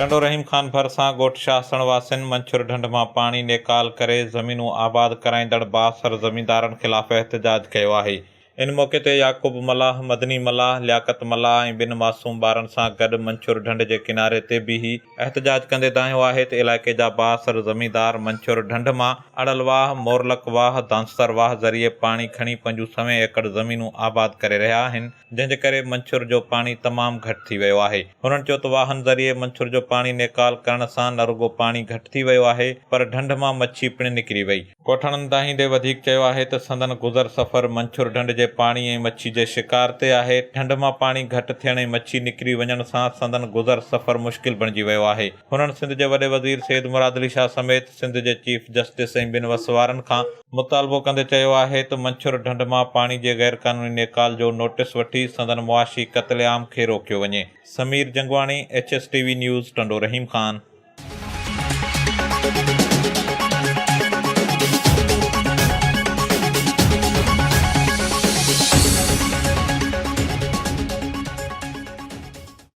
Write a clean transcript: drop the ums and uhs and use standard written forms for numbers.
ٽنڊو رحيم خان ڀرسان ڳوٺ شاهسڻ واسين منڇر ڍنڍ مان پاڻي نيڪال ڪري زمينون آباد ڪرائيندڙ بااثر زميندارن خلاف احتجاج ڪيو آهي. ان موقعي تي يعقوب ملاح، مدني ملاح، لياقت ملاح ۽ ٻن معصوم ٻارن سان گڏ منڇر ڍنڍ جي ڪناري تي بيهي احتجاج ڪندي دانهيو آهي ته علائقي جا بااثر زميندار منڇر ڍنڍ مان اڙل واهه، مورلڪ واهه، دانسر واهه ذريعي پاڻي کڻي پنهنجون سوين ايڪڙ زمينون آباد ڪري رهيا آهن. جنهن جي ڪري منڇر جو پاڻي تمام گهٽ ٿي ويو آهي. هنن چيو ته واهن ذريعي منڇر جو پاڻي نيڪال ڪرڻ سان نه رڳو پاڻي گهٽ ٿي ويو آهي پر ڍنڍ مان مڇي پڻ نڪري وئي. ڳوٺاڻن دانهيندي وڌيڪ چيو آهي ته سندن گذر سفر منڇر ڍنڍ جي پاڻي ۽ مڇي جي شڪار تي آهي، ڍنڍ مان پاڻي گهٽ ٿيڻ ۽ مڇي نڪري وڃڻ سان سندن گذر سفر مشڪل بڻجي ويو آهي. هنن سنڌ جي وڏي وزير سيد مراد علي شاهه سميت سنڌ جي چيف جسٽس ۽ ٻين وس وارن کان مطالبو ڪندي چيو آهي ته منڇر ڍنڍ مان پاڻي جي غيرقانوني نيڪال جو نوٽيس وٺي سندن معاشي قتل عام کي روڪيو وڃي. Sameer Jangwani, H S T V news, Tando Rahim Khan.